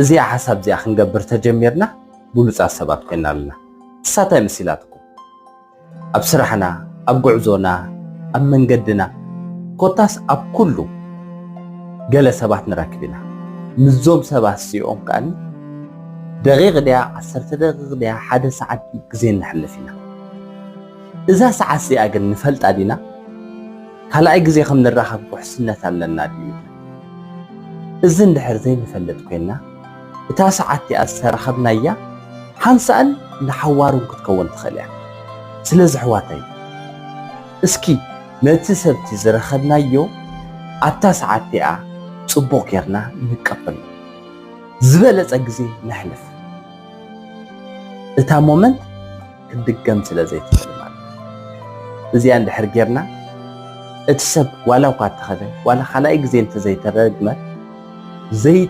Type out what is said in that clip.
እዚኣ ሓሳብ እዚኣ ክንገብር ተጀሚርና ብሉጻት ሰባት ኮይና ኣለና። ንሳ እንታይ መሲላትኩም? ኣብ ስራሕና፣ ኣብ ጉዕዞና፣ ኣብ መንገድና፣ ኮታስ ኣብ ኩሉ ገለ ሰባት ንረክብ ኢና። ምስዞም ሰባት እዚኦም ከኣ ደቂቕ ድያ፣ ዓሰርተ ደቂቕ ድያ፣ ሓደ ሰዓት ግዜ ነሕልፍ ኢና። እዛ ሰዓት እዚኣ ግን ንፈልጣ ዲና? ካልኣይ ግዜ ከም ንራኸብ ውሕስነት ኣለና ድዩ? እዚ እንድሕር ዘይንፈልጥ ኮይና፣ እታ ሰዓት እቲኣ ዝተራኸብናያ ሓንሳእን ንሓዋሩን ክትከውን ትኽእል እያ። ስለዚ ኣሕዋተይ፣ እስኪ ነቲ ሰብቲ ዝረኸብናዮ ኣብታ ሰዓት እቲኣ ጽቡቕ ጌርና ንቀበሎ። ዝበለጸ ግዜ ነሕልፍ። እታ ሞመንት ክትድገም ስለ ዘይትኽእል ማለት እዩ። እዚኣ እንድሕር ጌርና፣ እቲ ሰብ ዋላ እኳ እተኸደ፣ ዋላ ካልኣይ ግዜ እንተዘይተደግመ፣ ዘይተ